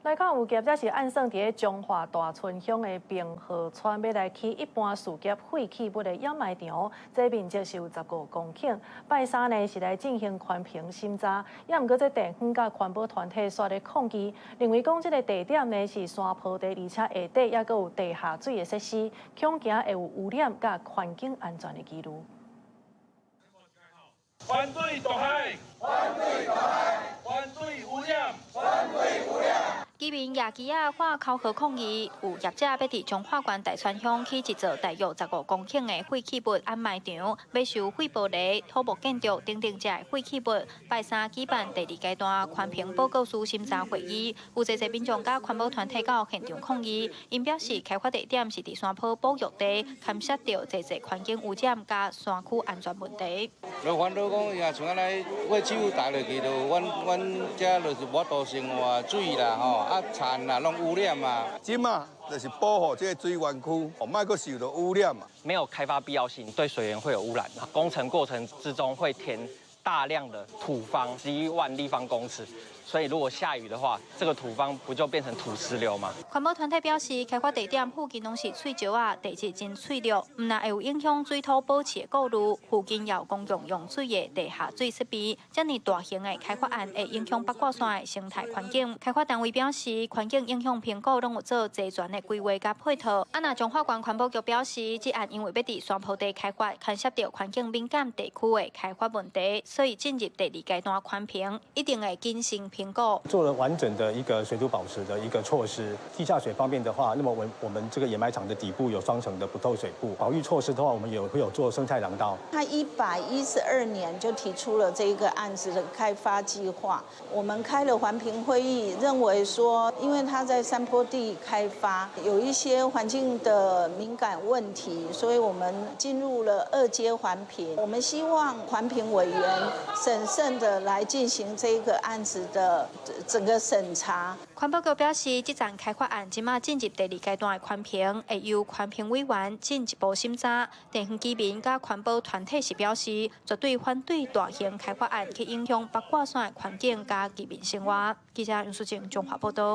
來看有業者是按算佇咧彰化大村鄉的平和村，欲來起一般事業廢棄物的掩埋場，這面積是有15公頃。拜三呢是來進行環評審查，也毋過這地方佮環保團體煞咧抗議，認為講這个地點呢是山坡地，而且下底猶閣有地下水的設施，恐驚會有污染佮環境安全的疑慮。反對大海，反對大海，反對污染，反對污染。居民舉旗仔喊口號抗議，有業者欲佇彰化縣大川鄉起一座大約15公頃的廢棄物掩埋場，欲收廢玻璃、土木建築等等遮的廢棄物。拜三舉辦第二階段環評報告書審查會議，有濟濟民眾佮環保團體到現場抗議，𪜶表示開發地點是佇山坡保育地，牽涉著濟濟環境污染佮山區安全問題。就煩惱講，也像按呢廢棄物帶落去，就阮阮遮就是無法度生活水啦吼，啊田啦攏污染啊。這馬就是保護這个水源區，莫閣受著污染啊。沒有開發必要性，對水源會有污染。工程過程之中會填大量的土方，11萬立方公尺。所以如果下雨的話，這個土方不就變成土石流嗎？環保團體表示，開發地點附近攏是翠石仔，地質真脆弱，毋但會有影響水土保持的顧慮，附近也有公共用水的地下水設備，遮爾大型的開發案會影響八卦山的生態環境。開發單位表示，環境影響評估攏有做齊全的規劃佮配套。啊，若彰化縣環保局表示，這案因為欲佇山坡地開發，牽涉著環境敏感地區的開發問題，所以進入第二階段環評，一定會謹慎評估。做了完整的一個水土保持的一個措施。地下水方面的話，那麼我們這個掩埋場的底部有雙層的不透水布。保育措施的話，我們也會有做生態廊道。他112年就提出了這個案子的開發計劃，我們開了環評會議，認為說，因為他在山坡地開發，有一些環境的敏感問題，所以我們進入了二階環評。我們希望環評委員審慎的來進行這個案子的整個審查。環保局表示，這層開發案這馬進入第二階段的環評，會由環評委員進一步審查。地方居民佮環保團體是表示，絕對反對大型開發案去影響八卦山的環境佮居民生活。記者楊淑靜綜合報導。